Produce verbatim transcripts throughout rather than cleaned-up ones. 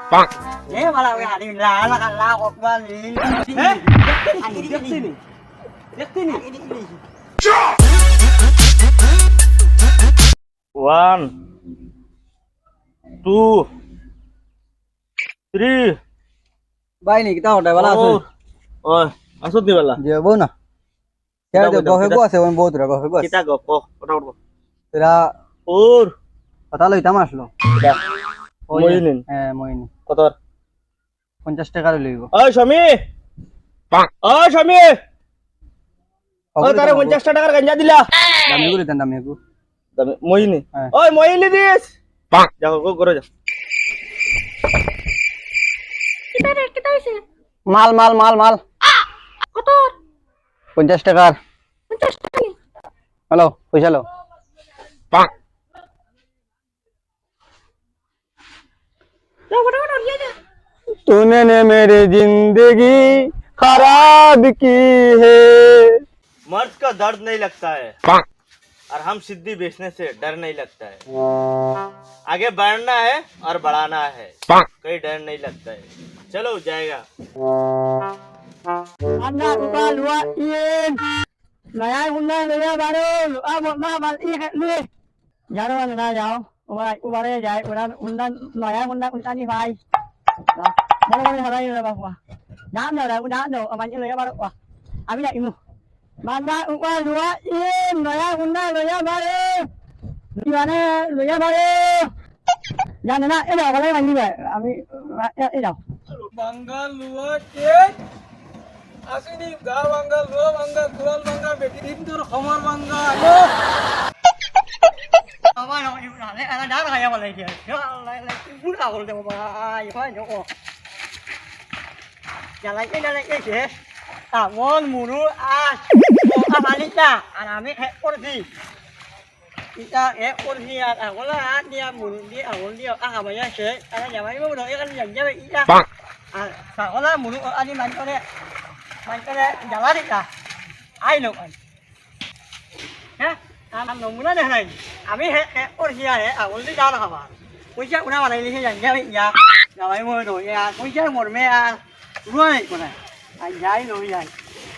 এ বালা, ওই হানি, লা, লা, লা, কতবার নি? হ্যাঁ? দেখতে নি? দেখতে নি? One, two, three. ভাই নি, কিতা হঠাৎ বালা আছো? Four. ওই, আছো নি বালা? জি, বউ না। কিতা কে রে, কইতাম, গফে কিতা? গো আছে, ওই বউ তোরা গফে গো আছে। কিতা গো, ক, ফটাফট ক। তোরা Four. কথা লইতাম আসলো। কিতা? ওই যে, মইনুদ্দিন। হ্যাঁ, মইনুদ্দিন। কত? পঞ্চাশ টাকা লইব। ওই স্বামী! ওই স্বামী! ও, তারে পঞ্চাশ টাকার গাঞ্জা দিলা। দামি করে দেন, দামি একটু। দামি, মইনি। হ্যাঁ। ওই মইনি দিস। যাও, গো, ঘরে যাও। কিতা রে, কিতা হইছে? মাল, মাল, মাল, মাল। কত? পঞ্চাশ টাকার। পঞ্চাশ টাকা নি? হ্যালো, পয়সা লো। तूने ने मेरी जिंदगी खराब की है। मर्द का दर्द नहीं लगता है और हम सिद्धि बेचने से डर नहीं लगता है। आगे बढ़ना है और बढ़ाना है, कोई डर नहीं लगता है। चलो जाएगा। Anda uka dua in. Naya unda naya baru, ah, mau mah mal ih ni. Jaro anda jauh. Ubai, ubare jai, uran, undan, noya, undan, untani bai. Boro boro harai ora bahwa. Dan no, dan no, amanya loya baro wa. Abi na imu. Banda uwa dua in, noya, undan, loya baro. Di mana loya baro? Dan na, eh, dah, kalau mandi bai. Abi, eh, eh, dah. Bangga luar, eh. Asini ga banga, lo banga, kural banga, beti din tur khomar banga. Ayo. Baba, no, ibu, no, le, ala, dara kaya wala dia. Ya Allah, le, ibu dah, wala, baba, ay, ay, no. Jalan, eh, jalan, eh, eh. Amon, muru, ah, oh, ah, balik dah. Anami, eh, kursi. Ita, eh, kursi, ah, ah, wala, ah, dia, muru, dia, ah, wala, dia, ah, abaya, sih. Ala, jalan, ibu, no, eh, kan, jalan, jalan, ita. Ah, sa, wala, muru, oh, ani, man, kore, man, kore, jalan, ita. Ai, no, ai. Heh, am, am, nomuna deh, nai. Ami, he, he, kursi, ah, he, ah, wala, dia, ah, abaya. Kursi, una, mana, ini, sih, jalan, jalan, iya. Jalan, ibu, no, iya, kursi, murme, ah. Ruwa, eh, kore. Ai, jai, no, jai.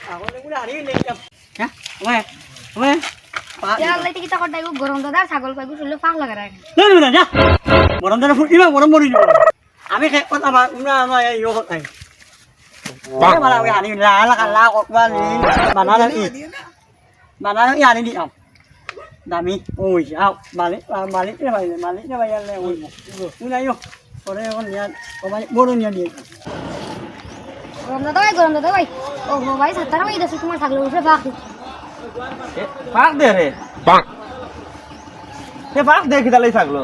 Ah, wala, una, hari, le, jam. হ্যাঁ? Way, way. পা ইয়া দিবা। আল্লাহ, ইতা কিতা করতাই গো, গরম দাদা, ছাগল কয়গু শুনলে ফাঁক লাগা রাখ। না, না, না, না। গরম দাদা ফুট দিবা, গরম মরি যাবো। আমি খাই কথা বা-, না, না, এই ইয়ো খাই। বাহ। এ, বালা, ওই হানি, লা, লা, লা, ককবা, নি, বানানা, ই। বানানা, ই, আনি দি, আও। দামি, ওই, আও, মালিক, আ, মালিক রে ভাই, মালিক রে ভাই, আল্লাহ, ওই। উনাইও। ওরে, এখন নিয়া, ও ভাই, বড় নিয়া দিয়ে। গরম দাদা ভাই, গরম দাদা ভাই। ও গো ভাই, সাতারা ভাই, দেখো তোমার ছাগলের উপরে ফাঁক। এ, ফাঁক দে রে। ফাঁক। এ, ফাঁক দে, কিতা লাগি ছাগল?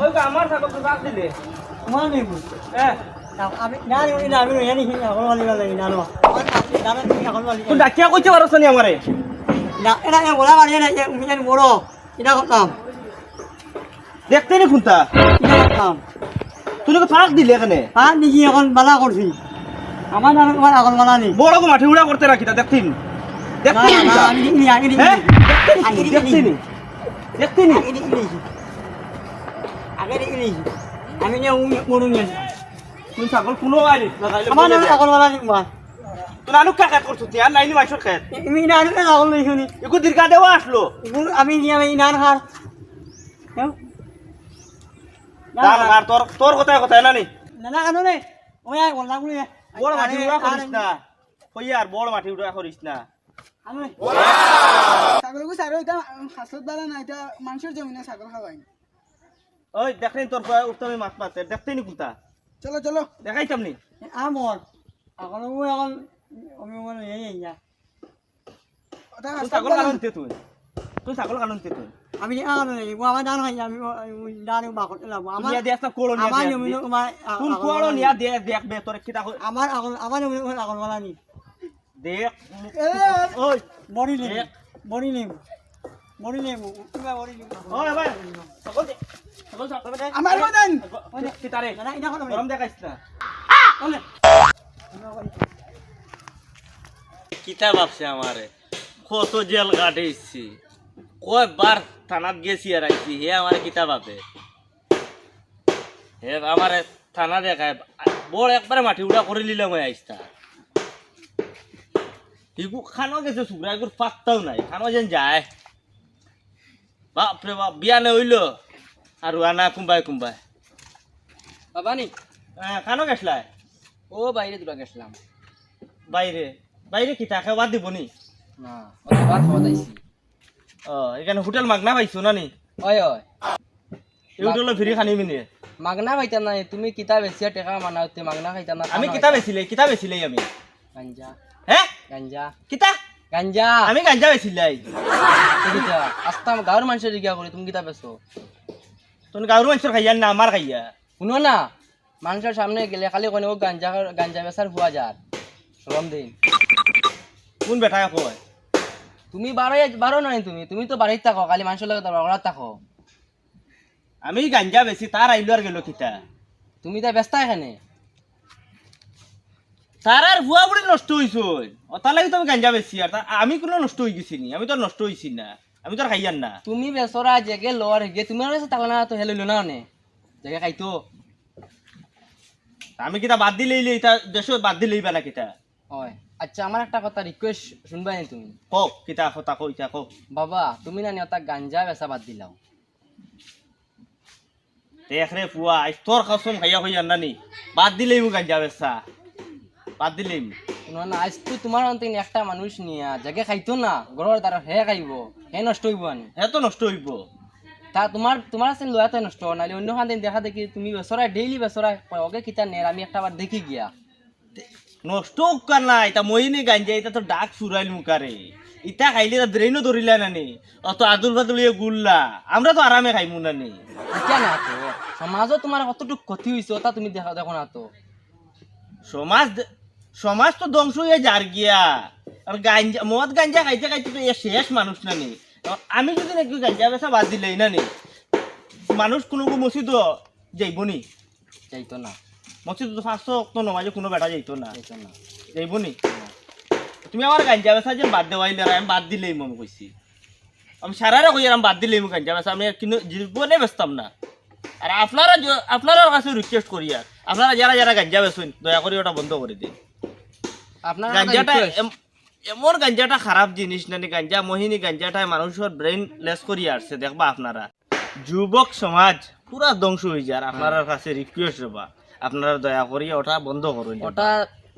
ওই তো আমার ছাগল তো ফাঁক দিলে। তোমার নেই বুঝ। হ্যাঁ। না, আমি, না, আমি, না, আমি, আমি, ছাগল মালি মালি, না, না। আমার কাছে, না, না, তুমি ছাগল মালি। তুই ডাকিয়া কইতে পারছ না আমারে? না, এটা, এটা বলা মারি না, এটা, এটা বড়। এটা করতাম। দেখতে নি কোনটা? এটা করতাম। তুই তো ফাঁক দিলে এখানে। ফাঁক দিছি, এখন বালা করছি। আমার নামে তোমার আগল বালা নেই। বড় গো মাটি উড়া করতে রাখি তা দেখতে নি। দেখতে না, নি না, কোনটা? আমি দেখিনি, আগে দেখিনি। হ্যাঁ? দেখতে নি, আগে দেখতে দেখিনি। নি। দেখতে নি। আগে দেখিনি। আগে দেখিনি। আমি নিয়ে উম, মরুন নিয়ে। তুই ছাগল কোনো আনিস না, তাইলে আমার বলে নামে দে। আগল বালা নেই, মা। তুই নানুক কা খেত করছিস তুই? আর নাইনি মাইসর খেত। এ-, আমি নানুক কা আগল নেই শুনি। একটু দীর্ঘা দেওয়া আসলো। এগুলো আমি নিয়ে আমি নান হার। হ্যাঁ? না, ধান না। আর তোর, তোর কথায় কথায় না নি? না, না, কেন রে? ওই আয়, বললাম, ওই আয়। বড় মাটি আরে, উড়া আরে। করিস না। কই আর বড় মাটি উড়া করিস না। আমি ছাগল গো সারো, এটা হাসত বালা না, এটা মানুষের জমিনে ছাগল খাওয়াই। ওই দেখেন তোর পুয়া উঠতে আমি মাত মারতে, দেখতে নি কোনটা? চলো, চলো। দেখাইতাম নি? আমার। এখন ও এখন, আমি বলে, এই, এই, যা। ওটা তুই হাসত ছাগল বালা। কারণ তে তুই? তুই ছাগল কারণ তে তুই? আমি আর নেই, ও আমার ধান খাই, আমি ও, ওই ধান বাকর লাভ। আমার, নিয়া দে একটা কোড়ো নিয়া আমার দে, জমিনে দে। আমার, কোন আ-, কোড়ো আমার নিয়া দে, দেখ বে, তোর কিতা কই? আমার আগল, আমার জমিনে আগল বালা নি। দেখ। এ, ওই, মরি নেই, দেখ। মরি নেই, মরি নেই, তুই মরি নেই। ওই ভাই, ছাগল দে। ছাগল ছাগল দে। আমার মতন। ওই দে, কিতা রে? না, না, এটা কোনো গরম দেখাইস না। ওলে। কিতা ভাবছে আমারে? কত জেল কাটেছি। কয়বার থানাত গেছি আর আইছি, হে আমারে কিতা ভাবে? হে আমারে থানা দেখায়, বড় একবারে মাটি উড়া করি লিলাম অয় আইস্তা। ইগু খানো গেছে সুগরা, ইগুর পাত্তাও নাই, খানো যেন যায়। বাপ রে বাপ, বিয়ানে অইলো আর রুয়ানা কুম্বায় কুম্বায়। বাবা নি? হ্যাঁ, খানো গেছলায়? ও বাইরে দুরা গেছলাম। বাইরে? বাইরে কিতা খাওয়াত দিবো নি? না, অত ভাত খাওয়াত আইছি। ও, এখানে হোটেল মাগনা পাইছো না নি? অয়, অয়। এই হোটেলো ফ্রি খানি মিলে? মাগনা খাইতাম না, তুমি কিতা বেচিয়া টেকা মানাও, তে মাগনা খাইতাম না, আমি খানা কিতা খাইতাম। বেচিলে, কিতা বেচিলে আমি? গাঞ্জা। হে? গাঞ্জা। কিতা? গাঞ্জা। আমি গাঞ্জা বেচিলাই। তে কিতা? আস্তা গাঁওর মানষর জিগা করি, তুমি কিতা বেচো? তুমি গাঁওর মানষর খাইয়া না আমার খাইয়া? হুনো না, মানষর সামনে গেলে খালি কইন, "ও গাঞ্জা, গাঞ্জা বেচার ফুয়া যার।" শরম দেইন। কোন বেটায় কয়? তুমি বারো, বারো নাই তুমি, তুমি তো বাড়িত থাকো, খালি মানষর লগে দরবার করাত থাকো। আমি গাঞ্জা বেচি, তার আইলো আর গেলো কিতা? তুমি তাই বেচতা এখানে? তারার ফুয়া বুড়ি নষ্ট অইছে, ও তার লাগি তো আমি গাঞ্জা বেচি, আর তা-, আমি কোনো নষ্ট অই গেছি নি, আমি তো আর নষ্ট অইছি না, আমি তো আর খাইয়ার না। তুমি বেচরা যেগে লর হেগে, তুমি আর বেচে থাকো না তো, হে লইলো না অনে, যেগে খাইতো। আমি কিতা বাদ দিলেই, এটা দেশো বাদ দিলেই বা না কিতা? অয়। আচ্ছা, আমার একটা কথা রিকোয়েস্ট শুনবায় নি তুমি? কও, কিতা কথা কও, ইটা কও। বাবা, তুমি না নি ওটা গাঞ্জা বেচা বাদ দিলাও। দেখ রে ফুয়া, আইজ তোর কসম খাইয়া কইয়ার না নি, বাদ দিলেই মু গাঞ্জা বেচা, বাদ দিলেই মু। না, না, আইজ তো তোমার অন্তে একটা মানুষ নিয়া, যেগে খাইতো না, ঘরর দ্বারা হে খাইবো, হে নষ্ট অইবো আনি। হে তো নষ্ট অইবো। তা তোমার, তোমার আছে লয়া তো নষ্ট, নাইলে অন্য খান দিন দেখা দেখি তুমি বেচরা, ডেইলি বেচরা, ওকে কিতা নের, আমি একটা বার দেখি গিয়া। নষ্ট অউক আর না, ইটা মহিনী গাঞ্জা, ইটা তো ডাক চুরাইল মুখারে। ইটা খাইলে ইটা ব্রেইনও ধরিলা না নি। অত আদুল বাদুল ইয়ে গুল্লা। আমরা তো আরামে খাইমু না নি। ইটা না তো। সমাজও তোমার কতটুক ক্ষতি হইছে, ওটা তুমি দেখো, দেখো না তো। সমাজ দে-, সমাজ তো ধ্বংস হইয়া যার গিয়া। আর গাঞ্জা, মদ গাঞ্জা খাইতে খাইতে তো এ শেষ মানুষ না নি। আমি যদি নাকি গাঞ্জা বেচা বাদ দিলাই না নি, মানুষ কোনো মসজিদও যাইব নি। যাইতো না। মসজিদ তো পাঁচ ওয়াক্ত নমাজে কোনো বেটা যাইতো না। যাইতো না। যাইব নি? না। তুমি আমার গাঞ্জা বেচা যে বাদ দেওয়াইলে, আর আমি বাদ দিলেই মনে কইছি। আমি সারারে কই আর আমি বাদ দিলেই মনে গাঞ্জা বেচা, আমি আর কিনো জীবনে বেচতাম না। আর আপনারা য-, আপনারার কাছে রিকোয়েস্ট করি আর, আপনারা যারা যারা গাঞ্জা বেচইন, দয়া করি ওটা বন্ধ করে দিন। আপনারা গাঞ্জাটা request। এম-, এমন গাঞ্জাটা খারাপ জিনিস না নি, গাঞ্জা, মহিনী গাঞ্জাটায় মানুষর ব্রেইন লেস করি আসছে, দেখবা আপনারা। যুবক সমাজ পুরা ধ্বংস হয়ে যার, আপনারার কাছে রিকোয়েস্ট রেবা, আপনারা দয়া করি ওটা বন্ধ করুন। ওটা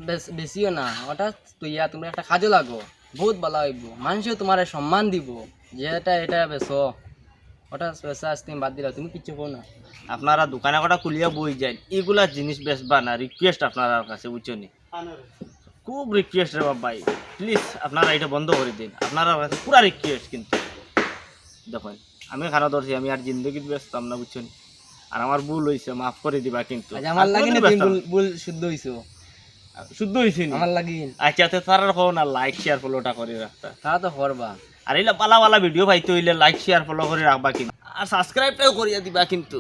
বেশ-, বেশিও না, ওটা তুইয়া তোমরা একটা কাজে লাগো, বহুত ভালা হইব, মানুষে তোমারে সম্মান দিব, যে এটা, এটা বেচো, ওটা বেচা আজ তুমি বাদ দিলা, তুমি কিচ্ছু কও না। আপনারা দোকানে কটা খুলিয়া বই যান, এগুলা জিনিস বেচবা না, রিকোয়েস্ট আপনারার কাছে, বুঝছো নি? খুব রিকোয়েস্ট রে বাবাই, প্লিজ আপনারা এটা বন্ধ করে দিন, আপনারার কাছে পুরা রিকোয়েস্ট কিন্তু। দেখুন, আমি খানা ধরছি, আমি আর জিন্দগিত বেচতাম না, বুঝছেন? আর আমার ভুল হইছে, মাফ করে দিবা কিন্তু। আচ্ছা, আমার আর লাগি না কোনোদিন তুমি বেচতাম ভুল, না। ভুল শুদ্ধ হইছো। শুদ্ধ হইছে নি? আমার লাগি। আচ্ছা, তে তারার কও না, লাইক, শেয়ার, ফলোটা করে রাখতা। তা তো করবা। আর এইলা বালা বালা ভিডিও পাইতে হইলে লাইক, শেয়ার, ফলো করে রাখবা কিন্তু। আর সাবস্ক্রাইবটাও করিয়া দিবা কিন্তু।